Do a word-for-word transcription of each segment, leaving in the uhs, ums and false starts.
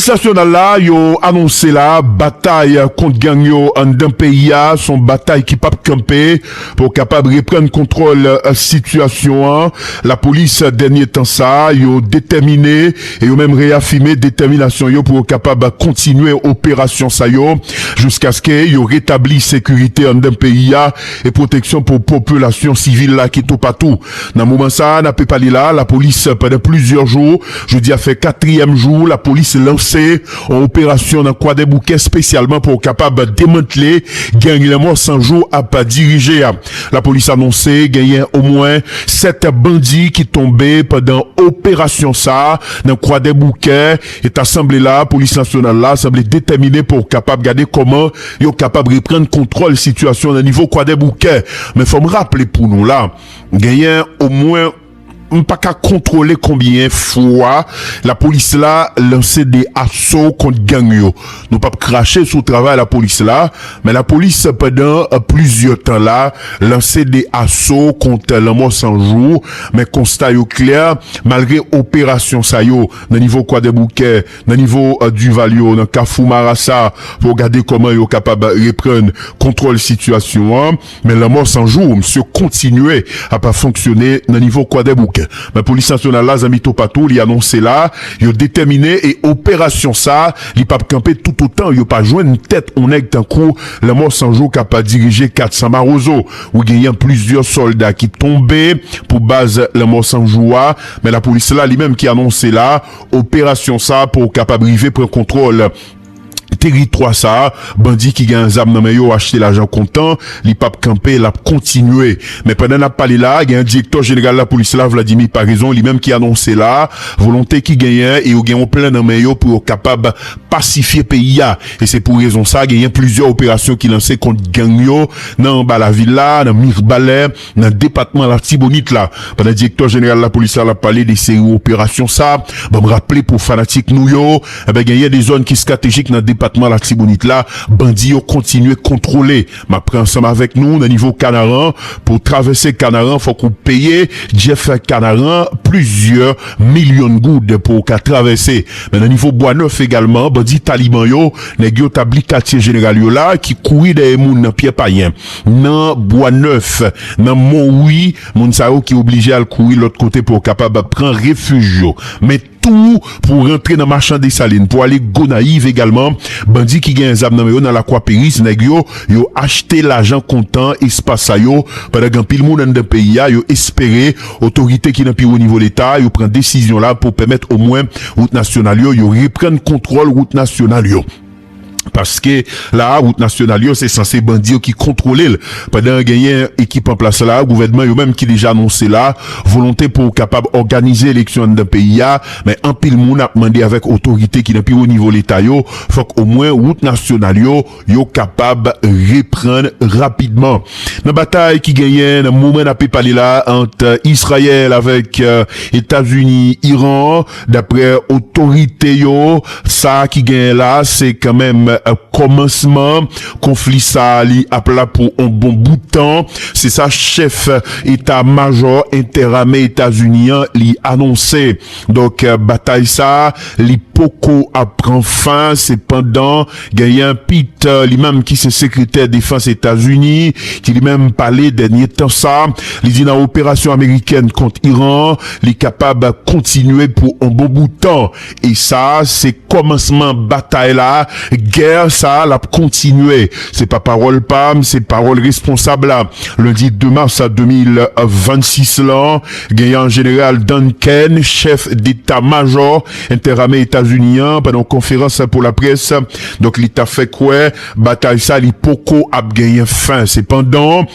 Nasyonal la, yo anonse la, batay kont gang yo anndan peyi a, se yon batay ki p ap kanpe pou kapab reprann kontwòl, eh, sitiyasyon an. Lapolis, dènye tan sa, yo detèmine e yo menm reyafime detèminasyon yo pou yo kapab kontinye operasyon sa yo jiskaske yo retabli sekirite anndan peyi a e pwoteksyon pou popilasyon sivil la ki toupatou. Nan moman sa a, n ape pale la, lapolis pandan plizyè jou, jodi a fè katriyèm jou, lapolis lanse yon operasyon nan Kwadèboukè espesyalman pou kapab demantle gang Lanmò San Jou ap dirije a. Lapolis anonse genyen omwen sèt bandi ki tonbe pandan operasyon sa a nan Kwadèboukè. E ta sanble la, polis nasyonal la sanble detèmine pou kapab gade kòman yo kapab reprann kontwòl sitiyasyon nan nivo Kwadèboukè. Men fò m raple pou nou la, genyen omwen, m pa ka kontwole konbyen fwa lapolis la lanse de aso kont gang yo. Nou p ap krache sou travay lapolis la, men lapolis pandan, eh, plizyè tan la lanse de aso kont Lanmò San Jou, men konsta yo klè, malgre operasyon sa yo nan nivo Kwadèboukè, nan nivo, eh, Divalye, nan Kafou Marasa, pou gade kòman yo kapab reprann kontwòl sitiyasyon an. Men Lanmò San Jou, misye kontinye ap fonksyone nan nivo Kwadèboukè. Men polis nasyonal la, zanmi toupatou, li anonse la, yo detèmine e operasyon sa, li p ap kanpe toutotan yo pa jwenn tèt yon nèg tankou Lanmò San Jou k ap dirije kat san Mawozo. Ou genyen plizyè sòlda ki tonbe pou baz Lanmò San Jou a, men lapolis la, li menm ki anonse la, operasyon sa pou kapab rive pran kontwòl teritwa sa a, bandi ki gen zam nan men yo achte lajan kontan, li p ap kanpe, l ap kontinye. Men pandan n ap pale la, gen direktè jeneral lapolis la, Vladimir Paraison, li menm ki anonse la, volonte ki genyen e yo gen yon plan nan men yo pou yo kapab pasifye peyi a. E se pou rezon sa, genyen plizyè operasyon ki lanse kont gang yo nan anba lavil la, nan Mibalè, nan depatman Latibonit la. Pandan direktè jeneral lapolis la, l ap pale de seri operasyon sa, ban m raple pou fanatik nou yo, enben, genyen de zòn ki estratejik nan depatman Latibonit la, bandi yo kontinye kontwole. M ap pran ansanm avèk nou nan nivo Kanaran. Pou travèse Kanaran, fòk ou peye Jeff Kanaran plizyè milyon goud pou w ka travèse. Men nan nivo Bwa Nèf egalman, bandi Taliban yo, nèg yo tabli katye jeneral yo la, ki kouri dèyè moun nan Pyè Payen, nan Bwa Nèf, nan Monwi, moun sa yo ki oblije al kouri lòt kote pou yo kapab pran refij yo. Men tou pou rantre nan Machan Desalin, pou ale Gonayiv egalman, bandi ki gen zam nan men yo nan Lakwa Peris, nèg yo, yo achte lajan kontan espas sa yo, pandan gen anpil moun anndan peyi a, yo espere otorite ki nan pi wo nivo Leta, yo pran desizyon la pou pèmèt omwen wout nasyonal yo, yo reprann kontwòl wout nasyonal yo. Paske la, wout nasyonal yo, se sanse bandi yo ki kontwole l. Pandan genyen ekip an plas la, gouvènman yo menm ki deja anonse la, volonte pou kapab òganize eleksyon anndan peyi a, men anpil moun ap mande avèk otorite ki nan pi wo nivo Leta yo, fòk omwen wout nasyonal yo, yo kapab reprann rapidman. Nan batay ki genyen nan moman n ape pale la ant Izrayèl avèk, eh, Etazini, Iran, daprè otorite yo, sa ki genyen la, se kanmenm, eh, kòmansman konfli sa a, li ap la pou yon bon bout tan. Se sa chèf eta majò entèrame Etazini an, li anonse. Donk, eh, batay sa a, li poko ap pran fen, sepandan, genyen Pete, eh, li menm ki se sekretè defans Etazini, ki li menm pale dènye tan sa, li di nan operasyon amerikèn kont Iran, li kapab kontinye pou yon bon bout tan. E sa, se kòmansman batay la, gè sa, l ap kontinye. Se pa pawòl pa m, se pawòl responsab la. Lendi de mas de mil vennsis lan, genyen jeneral Duncan, chèf deta majò entèrame Etazini an, pandan yon konferans pou laprès, donk, li ta fè kwè batay sa, li poko ap genyen fen. Sepandan,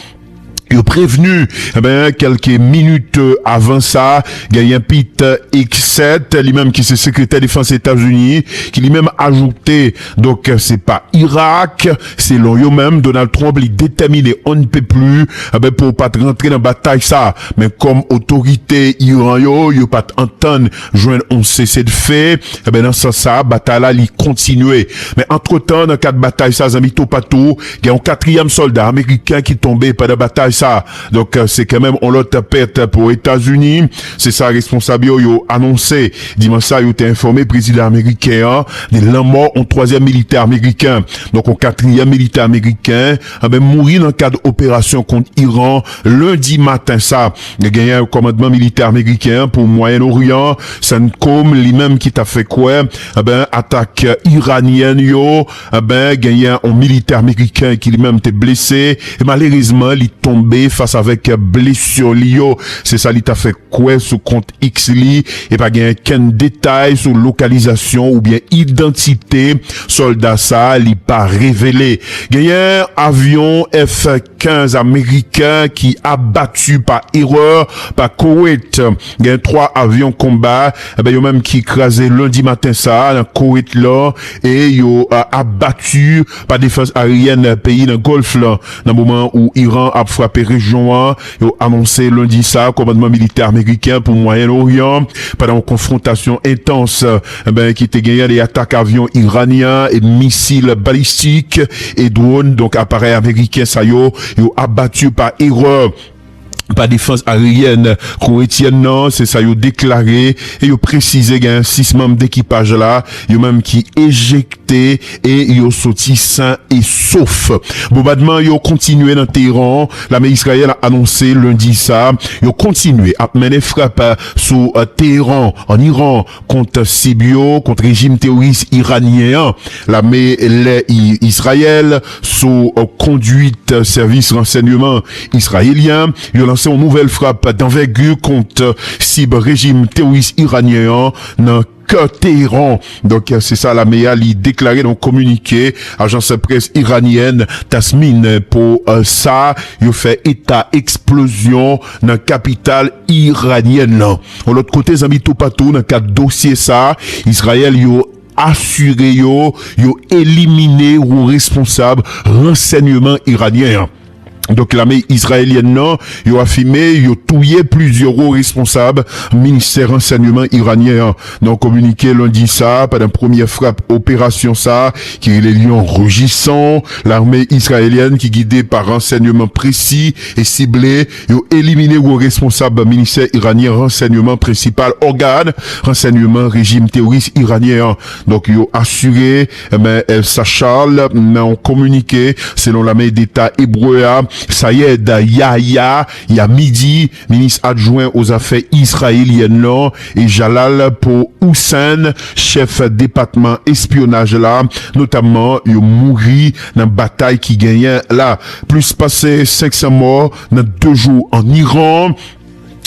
yo prevni, enben, kèlke minit, eh, avan sa, genyen Pete Hegseth, li menm ki se sekretè defans Etazini, ki li menm ajoute, donk, se pa Irak, selon yo menm, Donald Trump, li detèmine on ne peut plus, enben, pou pa t rantre nan batay sa. Men kòm otorite Iran yo, yo pa t antann jwenn on sesedfe, enben, nan sans sa, batay la, li kontinye. Men antretan, nan kad batay sa, zanmi toupatou, gen yon katriyèm sòlda ameriken ki tonbe pandan batay sa. Donk, se kanmenm yon lòt pèt pou Etazini. Se sa responsab yo, yo anonse. Dimanch sa, yo te enfòme prezidan ameriken an de lanmò yon twazyèm militè ameriken. Donk, yon katriyèm militè ameriken, enben, mouri nan kad operasyon kont Iran lendi maten sa. Genyen kòmandman militè ameriken pou Mwayen Oryan, CENTCOM, li menm ki t ap fè kwè, enben, atak iranyèn yo, enben, genyen yon militè ameriken ki li menm te blese, e malerezman, li tonbe fas avèk blesi li yo. Se sa li t ap fè kwè sou kont X li, e pa gen kenn detay sou lokalizasyon oubyen idantite sòlda sa a, li pa revele. Genyen avyon F kenz ameriken ki abati pa erè pa Koweit. Gen twa avyon konba, enben, yo menm ki kraze lendi maten sa a nan Koweit lan, e yo, a, abati pa defans aeryèn peyi nan Gòlf lan, nan moman ou Iran ap frape rejyon an. Yo anonse lendi sa a, kòmandman militè ameriken pou Mwayen Oryan, pandan yon konfwontasyon entans, enben, ki te genyen de atak avyon iranyen e misil balistik e dwòn, donk aparèy ameriken sa yo, yo abati pa erè pa defans aeryèn kowetyèn nan, se sa yo deklare, e yo presize gen sis manm dekipaj la, yo menm ki ejekte e yo soti sen e sof. Bonbadman yo kontinye nan Teheran, lame Izrayèl anonse lendi sa, yo kontinye ap mennen frap sou, eh, Teheran, an Iran, kont sib yo, kont rejim teworis iranyen an. Lame lè I-, Izrayèl, sou, eh, kondwit sèvis ransèyman izrayelyen, yo lanse yon nouvèl frap danvègi kont sib rejim teworis iranyen an nan kè Teheran. Donk, se sa lame a li deklare nan yon kominike ajans près iranyèn Tasnim pou, eh, sa yo fè eta eksplozyon nan kapital iranyèn nan. Yon lòt kote, zanmi, toupatou nan kad dosye sa, Izrayèl yo asire yo, yo elimine wo responsab ransèyman iranyen an. Donk, lame izrayelyèn nan, yo afime yo touye plizyè wo responsab ministè ransèyman iranyen an. Nan yon kominike lendi sa, pandan premyè frap operasyon sa, ki rele Lyon Rugissant, lame izrayelyèn ki gide pa ransèyman presi e sible, yo elimine wo responsab ministè iranyen ransèyman, prensipal ògàn ransèyman rejim teworis iranyen an. Donk, yo asire, enben, eh, sa Charles, nan yon kominike, selon lame deta ebre a, Sayed Yahya Yamidi, minis adjwen o zafè izrayelyèn nan, e Jalal pou Hussein, chèf depatman espyonaj la, notamman yo mouri nan batay ki genyen la. Plis pase senk san mò nan de jou an Iran.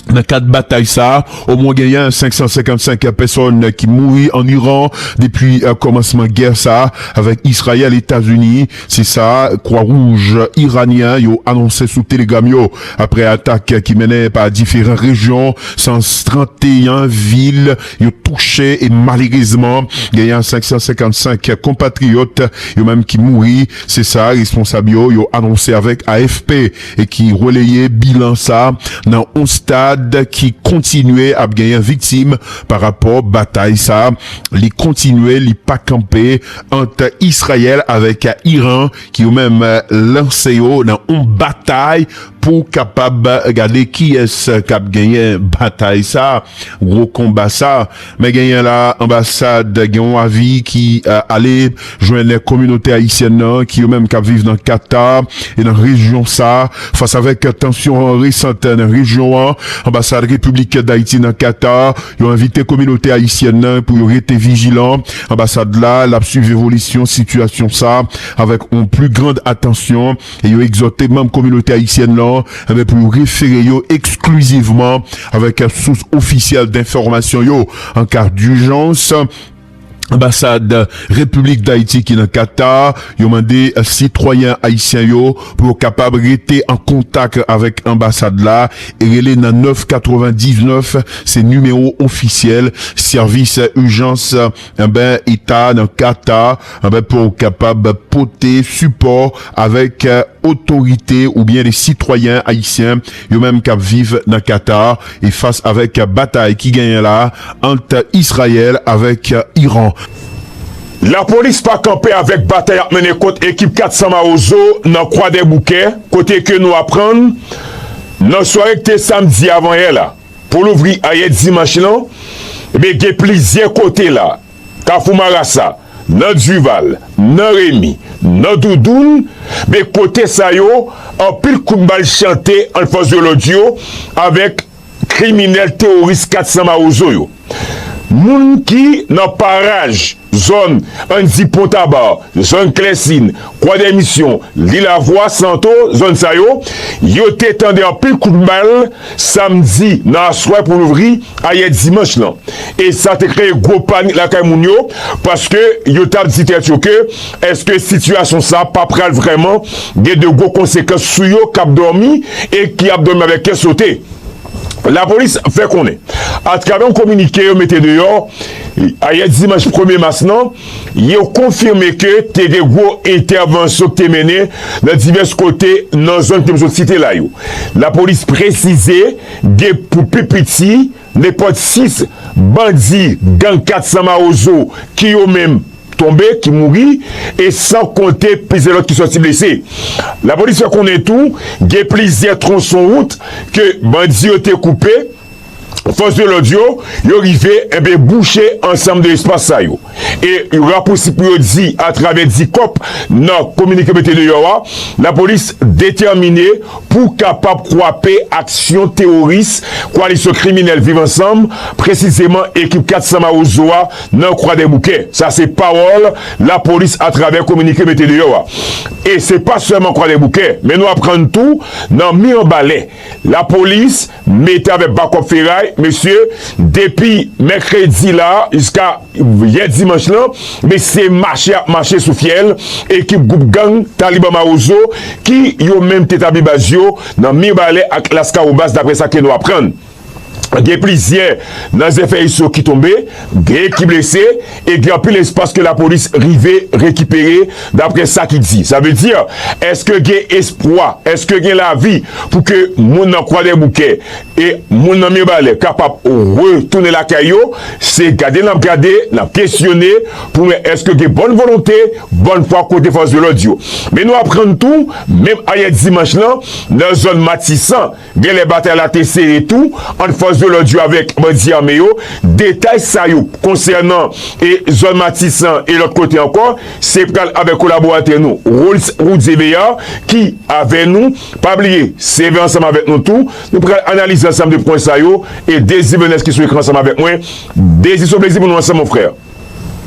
Nan kad batay sa, omwen genyen senk san senkannsenk pèsòn ki mouri an Iran depi, eh, kòmansman gè sa avèk Izrayèl, Etazini. Se sa Kwa Wouj iranyen yo anonse sou Telegram yo. Apre atak ki mennen pa diferan rejyon, san tranteyen vil yo touche e malerezman, genyen senk san senkannsenk konpatriyòt yo menm ki mouri. Se sa responsab yo, yo anonse avèk A F P e ki releye bilan sa nan yon stad ki kontinye ap genyen viktim pa rapò batay sa. Li kontinye, li pa kanpe ant Izrayèl avèk Iran, ki yo menm, eh, lanse yo nan yon batay pou kapab gade kiyès k ap genyen batay sa, gwo konba sa. Men genyen la, anbasad, gen yon avi ki, eh, ale jwenn kominote ayisyèn nan, ki yo menm k ap viv nan Katar e nan rejyon sa. Fas avèk tansyon resan nan rejyon an, anbasad Repiblik Dayiti nan Katar, yo envite kominote ayisyèn nan pou yo rete vijilan. Anbasad la, l ap swiv evolisyon sitiyasyon sa avèk yon pli grand atansyon e yo egzòte manm kominote ayisyèn nan, enben, pou yo refere yo eksklizivman avèk sous ofisyèl denfòmasyon yo. An ka dijans, anbasad Repiblik Dayiti ki nan Katar, yo mande sitwayen ayisyen yo pou yo kapab rete an kontak avèk anbasad la e rele nan nèf katrevendiznèf, se nimewo ofisyèl sèvis ijans, enben, eta nan Katar, enben, pou kapab pote sipò avèk, eh, otorite oubyen de sitwayen ayisyen, yo menm k ap viv nan Katar, e fas avèk batay ki genyen la ant Izrayèl avèk Iran. Lapolis pa kanpe avèk batay ap mennen kont ekip kat san Mawozo nan Kwadèboukè, kote ke nou aprann nan sware ki te samdi avanyè la, pou louvri ayè dimanch lan, ebyen, gen plizyè kote la, Kafou Marasa, nan Dival, nan Remi, nan Doudoun, men kote sa yo, anpil kout bal chante ant fòs de lòd yo avèk kriminèl teworis kat san Mawozo yo. Moun ki nan paraj zòn, ann di Pontaba, zòn Klèsin, Kwadèmisyon, Lilavwa, Santo, zòn sa yo, yo te tande anpil kout bal samdi nan aswè pou louvri ayè dimanch lan. E sa te kreye gwo panik lakay moun yo, paske yo t ap di tèt yo ke èske sitiyasyon sa pa pral vrèman gen de gwo konsekans sou yo k ap dòmi e ki ap dòmi avèk kè sote. Lapolis fè konnen, atravè yon kominike yo mete deyò ayè dimanch premye mas lan, yo konfime ke te gen gwo entèvansyon ki te mennen nan divès kote nan zòn ke m sot site la yo. Lapolis presize gen pou pi piti nenpòt sis bandi gang kat san Mawozo ki yo menm tonbe, ki mouri, e san konte plizyè lòt ki sòti blese. Lapolis fè konnen tou, gen plizyè twonson wout ke bandi yo te koupe, fòs de lòd yo, yo rive, enben, bouche ansanm de espas sa yo. E rapousib pou yo di, atravè dikòp, nan kominike mete deyò a, lapolis detèmine pou kapab kwape aksyon teworis Koalisyon Kriminèl Viv Ansanm, presizeman ekip kat san Mawozo a, nan Kwadèboukè. Sa se pawòl lapolis atravè kominike mete deyò a. E se pa sèlman Kwadèboukè, men nou aprann tou nan Miranbalè, lapolis mete avèk bakòp feray, mesye, depi mèkredi la jiska yè dimanch lan, men se mache ap mache sou fyèl ekip gwoup gang Taliban Mawozo ki yo menm te tabli baz yo nan Mibalè ak Laskawobas, daprè sa ke nou aprann. Gen plizyè nan zèfè iso ki tonbe, gen ki blese, e gen anpil espas ke lapolis rive rekipere, daprè sa ki di. Sa vle di, èske gen espwa, èske gen lavi pou ke moun nan Kwadèboukè e moun nan Mibalè kapab retounen lakay yo? Se gade n ap gade, n ap kesyone pou wè èske gen bòn volonte, bòn fwa kote fòs de lòd yo. Men nou aprann tou, menm ayè dimanch lan, nan zòn Matisan, genlè batay la te sere tou ant fòs de lòd yo avèk bandi ame yo. Detay sa yo konsènan e zòn Matisan e lòt kote ankò, se pral avèk kolaboratè nou, Rols Roudier Béard, ki avè nou. Pa bliye, seve ansanm avèk nou tou. Nou pral analize ansanm de pwen sa yo. E Dezi Venès ki sou ekran ansanm avèk mwen. Dezi, se yon plezi pou nou ansanm, mon frè.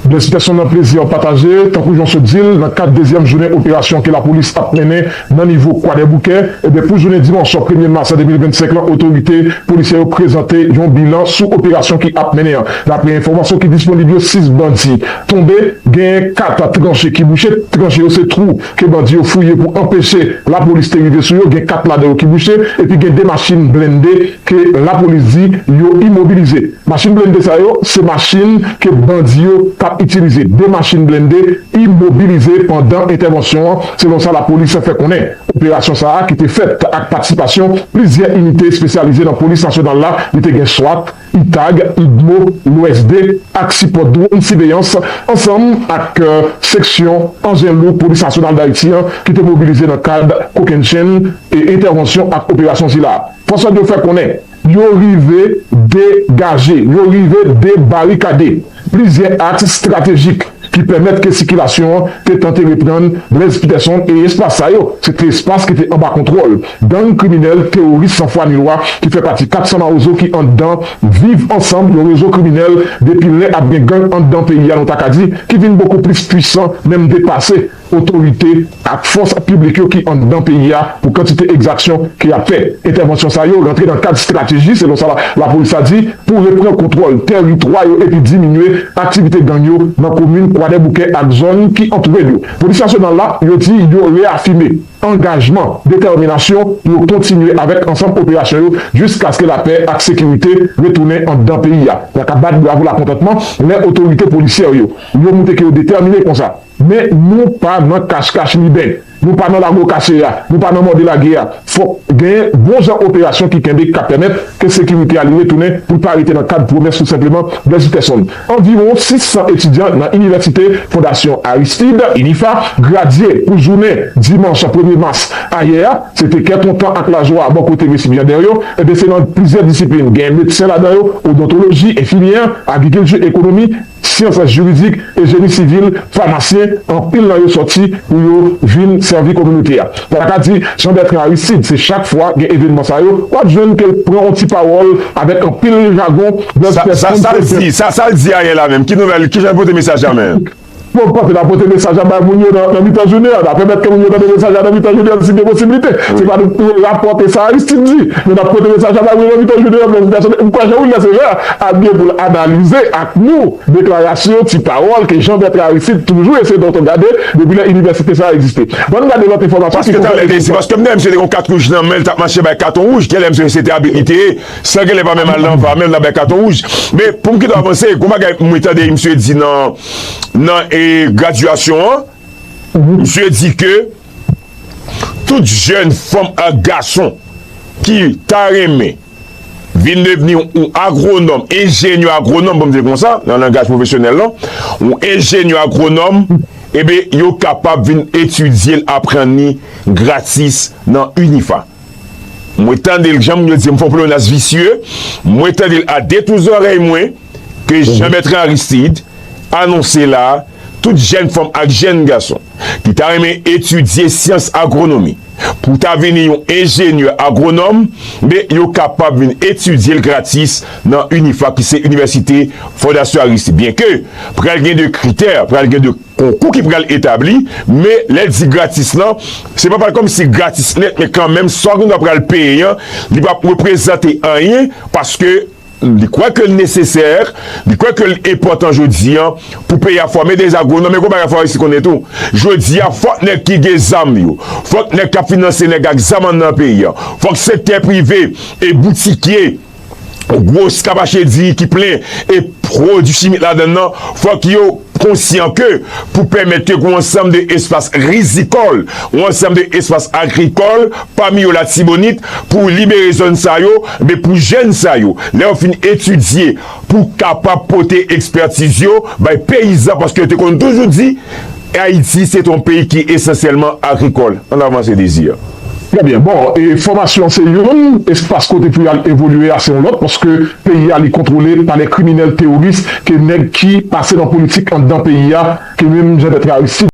Blèsitèsyon nan plezi an pataje, tankou jan w sot di l, nan kad dezyèm jounen operasyon ke lapolis ap mennen nan nivo Kwadèboukè, ebyen, pou jounen dimanch premye mas de mil vennsenk lan, otorite polisyè yo prezante yon bilan sou operasyon ki ap mennen an. Daprè enfòmasyon ki disponib yo, sis bandi tonbe, gen kat tranche ki bouche. Tranche yo se twou ke bandi yo fouye pou anpeche lapolis te rive sou yo. Gen kat ladan yo ki bouche, epi gen de machin blende ke lapolis di yo imobilize. Machin blende sa yo, se machin ke bandi yo t ap itilize. De machin blende imobilize pandan entèvansyon an, selon sa lapolis fè konnen. Operasyon sa a, ki te fèt ak patisipasyon plizyè inite espesyalize nan polis nasyonal la, li te gen swat, itag, idmo, lwsd, ak sipò dwòn siveyans, ansanm ak, euh, seksyon anjen lou polis nasyonal Dayiti an, ki te mobilize nan kad kokennchenn e entèvansyon ak operasyon sila. Fòs lòd yo fè konnen yo rive degaje, yo rive debarikade plizyè aks estratejik ki pèmèt ke sikilasyon an te tante reprann Blaise Peterson, e espas sa yo, se te espas ki te anba kontwòl gang kriminèl teworis san fwa ni lwa ki fè pati kat san Mawozo ki anndan Viv Ansanm, yon rezo kriminèl depi lè ap gen gang anndan peyi a, nou ta ka di, ki vin bokou plis pwisan, menm depase otorite ak fòs piblik yo ki anndan peyi a pou kantite egzaksyon ke y ap fè. Entèvansyon sa yo rantre nan kad estrateji, selon sa la, lapolis la di, pou reprann kontwòl tèritwa yo epi diminye aktivite gang yo nan komin Kwadèboukè ak zòn ki antoure l yo. Polis nasyonal la, yo di yo reyafime angajman, detèminasyon pou yo kontinye avèk ansanm operasyon yo jiskaske lapè ak sekirite retounen anndan peyi a. N a ka bat bravo lakontantman lè otorite polisyè yo, yo montre ke yo detèmine konsa. Men nou pa nan kach kach ni ben. nou pa nan lago kache a, nou pa nan mòde lage a. Fòk genyen bon jan operasyon ki kenbe, k ap pèmèt ke sekirite a li retounen pou l pa rete nan kad pwomès tou senpleman Blaise Peterson. Anviwon sis san etidyan nan Inivèsite Fondasyon Aristide, UNIFA, gradye pou jounen dimanch premye mas ayè a. Se te kè kontan ak lajwa bò kote resibyandè yo. Ebyen, se nan plizyè disiplin. Gen medsen ladan yo, odontoloji, enfimyè, agrikilti, ekonomi, syans jiridik e jeni sivil, famasyen, anpil nan yo sòti pou yo vin sèvi kominote a. Sa ta ka di, Jean Bertrand Aristide, se chak fwa gen evènman sa yo, w ap jwenn ke l pran yon ti pawòl avèk anpil jagon, Blaise Peterson. Sa l di, sa l di ayè la menm? Ki nouvèl? Kijan l pote mesaj la menm? Bon, panse n ap pote mesaj la bay moun yo nan, nan mitan jounen an. N ap pèmèt ke moun yo tande mesaj la nan mitan jounen an, si gen posiblite. Se pa nou pou rapòte sa Aristide di, men n ap pote mesaj la bay moun yo nan mitan jounen an. Blaise Peterson, m kwè Jean Wilner Sévère ap gen pou l analize ak nou deklarasyon, ti pawòl ke Jean Bertrand Aristide toujou eseye fè nou gade depi lè inivèsite sa a egziste. Ban n gade lòt enfòmasyon ki konsène. Paske m tande, se paske m tande misye te gen yon kat wouj nan men l, t ap mache bay katon wouj. Genlè misye se te abit li te ye, san genlè pa menm al nan va menm nan bay katon wouj. Men pou m kite w avanse, gon bagay mwen tande misye di nan, nan, e, gradyasyon an. Misye di ke tout jèn fanm ak gason ki ta renmen vin devni yon agwonòm, enjenyè agwonòm, pou m di l konsa, nan langaj pwofesyonèl lan, yon enjenyè agwonòm, ebyen, yo kapab vin etidye l, aprann li gratis nan UNIFA. Mwen tande l, jan moun yo di, m fè yon pleyonas visye, mwen tande l a de twou zòrèy mwen, ke Jean Bertrand Aristide anonse la, tout jèn fanm ak jèn gason ki ta renmen etidye syans agwonomi pou ta vini yon enjenyè agwonòm, men yo kapab vin etidye l gratis nan UNIFA, ki se Inivèsite Fondasyon Aristide. Byenke pral gen de kritè, pral gen de konkou ki pral etabli, men lè l di gratis lan, se pa, pa kòmsi gratis nèt, men kanmenm, sa w gen dwa pral peye an, li p ap reprezante anyen, paske li kwè ke l nesesè, li kwè ke l enpòtan jodi an pou peyi a fòme de agwonòm. Men gon bagay fò Ayisyen konnen tou. Jodi a, fòk nèg ki gen zam yo, fòk nèg k ap finanse nèg ak zam anndan peyi a, fòk sektè prive e boutikye, gwo kapache diri ki plen e pwodui chimik ladan l nan, fòk yo konsyan ke pou pèmèt ke gon ansanm de espas rizikòl, yon ansanm de espas agrikòl, pami yo Latibonit, pou libere zòn sa yo, men pou jèn sa yo, lè yo fin etidye, pou kapab pote ekspètiz yo bay peyizan, paske yo te konn toujou di, Ayiti, se yon peyi ki esansyèlman agrikòl. Ann avanse, Désir. Trè byen. Bon, e fòmasyon se youn, espas kote pou y al evolye a se yon lòt, paske peyi a, li kontwole pa de kriminèl teworis, ke nèg ki pase nan politik anndan peyi a, ke menm Jean Bertrand Aristide